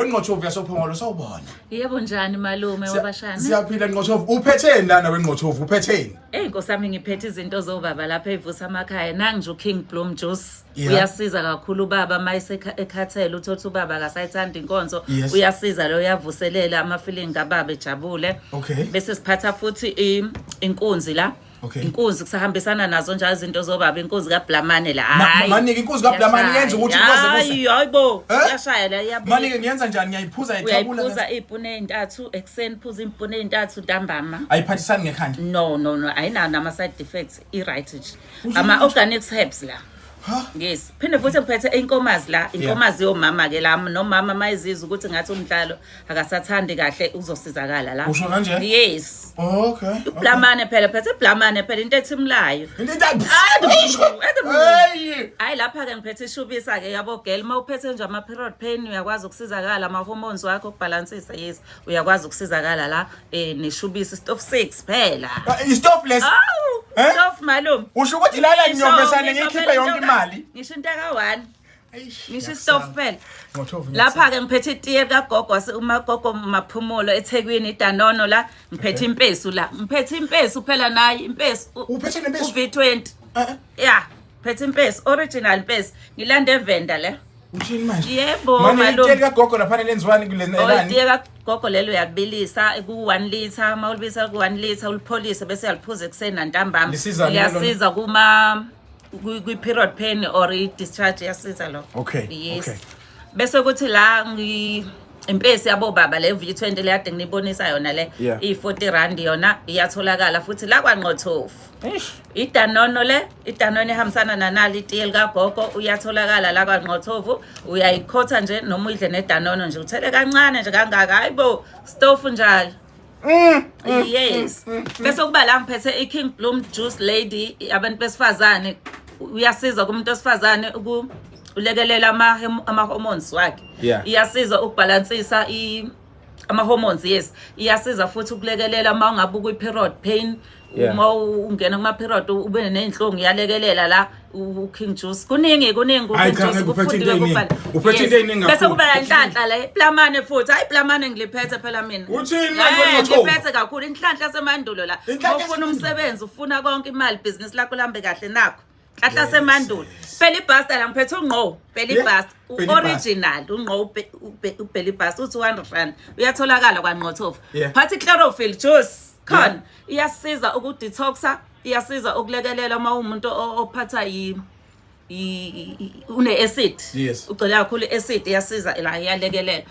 Wenqothovu yasophongolo, sawubona. Yebo, njani malume wabashana? Siyaphila, Nqothovu. Uphetheni lana, wenqothovu? Uphetheni? Ey nkosi yami, ngiphethe izinto zobaba lapha evusa amakhaya. Nangi nje uKing Bloom Juice. Uyasiza kakhulu ubaba mayise ekhathele, uthothi ubaba akasayithanda inkonzo. Uyasiza lo, uyavuselela ama feeling kababa ejabule. Bese siphatha futhi inkunzi la. Inkunzi kusahambisana nazo njalo izinto zobaba, inkunzi kaBlamane la. Hayi. Manike, inkunzi kaBlamane yenza ukuthi ukwazi kuze. Hayi, hayibo. Eh? Iyashaya la, iyabuya. Manike, ngiyenza njani? Ngiyayiphuza, ngiyayithabula? Uyayiphuza iy'puni ey'ntathu ekuseni, phuza iy'puni ey'ntathu ntambama. Ayiphathisani ngekhanda? No, ayinawo nama-side effects, i-right nje. Ama-organic herbs la. Ha? Yes, phinde futhi ngiphethe inkomazi la, inkomazi yomama ke la, nomama mayizizwa ukuthi ngathi umdlalo akasathandi kahle, uzosizakala la. Usho kanje? Yes. Oh, okay. Iblamane phela, phethe iblamane phela, into ethimulayo. Into Hey! Hayi, lapha-ke ngiphethe ishubisa-ke yabo girl, uma uphethe nje ama-period pain uyakwazi ukusizakala, ama-hormones wakho ukubhalansisa, yes, uyakwazi ukusizakala la, neshubisa stove 6 phela. I-stove lesi. Awu, Eh? stove malume. Usho ukuthi lana ngiyovesane Ngisho ngikhiphe phela yonke imali. Ngisho into ka-1, Eish, ngisho ngiyakusaba. istove phela. Nqothovu. Lapha-ke ngiphethe itiye kagogo umagogo Maphumulo eThekwini, idanono la, ngiphethe impesu la, ngiphethe impesu phela, nayi impesu. Uphethe nempesu? U-V20. Eh, eh. Ya, phethe impesu, original impesu, ngilande eVenda le. Uthini manje? Yebo, Manje malume. itiye likagogo laphana lenziwani kule Oh, lani? itiye kagogo lelo uyabilisa ku-1 litre, uma ulibisa ku-1 litre ulipholise, bese uyaliphuza ekuseni nantambama. Lisiza nini lona? Liyasiza kwi-period pain or i-discharge, iyasiza lo. Yes. Bese kuthi la impesi yabobaba le V20 le kade nginibonisa yona le, iyi-R40 yona, iyatholakala futhi la kwaNqothofu. Eish. Idanono le, idanono ihambisana nanali itiye likagogo, uyatholakala la kwaNqothovu. Uyayikhotha nje noma uyidle nedanono nje, uthele kancane nje kangaka, hayibo, stofu njalo. Yes, bese kuba la ngiphethe i-King Bloom Juice Lady, abantu besifazane, uyasiza kumuntu wesifazane ulekelela ama-hormones wakhe. Iyasiza ukubhalansisa ama-hormones, yes, iyasiza futhi ukulekelela uma ungabe ukwi-period pain. Uma ungena kuma-period ube ney'nhlungu, iyalekelela la u-King Juice. Kuningi, kuningi. Hayi, u-King cha, Juice ngeke, uphethe into kufundiwe ey'ningi. kubhala. Uphethe into ey'ningi Bese kakhulu. kuba la inhlanhla la, iplamane futhi, hayi, iplamane ngiliphethe phela mina. Uthini manje, wena? Ngiphethe kakhulu inhlanhla yasemandulo la. Inhlanhla Uma ufuna yasemandulo. umsebenzi, ufuna konke, imali, ibhizinisi lakho lihambe kahle, nakho nhlanhla semandulo. Phela ibhasta la, ngiphethe ungqo phela, ibhasta Belly Buster. original ungqo ubelly bust uthi R200, uyatholakala kwaNqothovu. Phatha i-chlorophyll juice khona, iyasiza ukudetoxa, iyasiza ukulekelela uma uwumuntu ophatha une-acid, ugcwele kakhulu i-acid, iyasiza la, iyalekelela.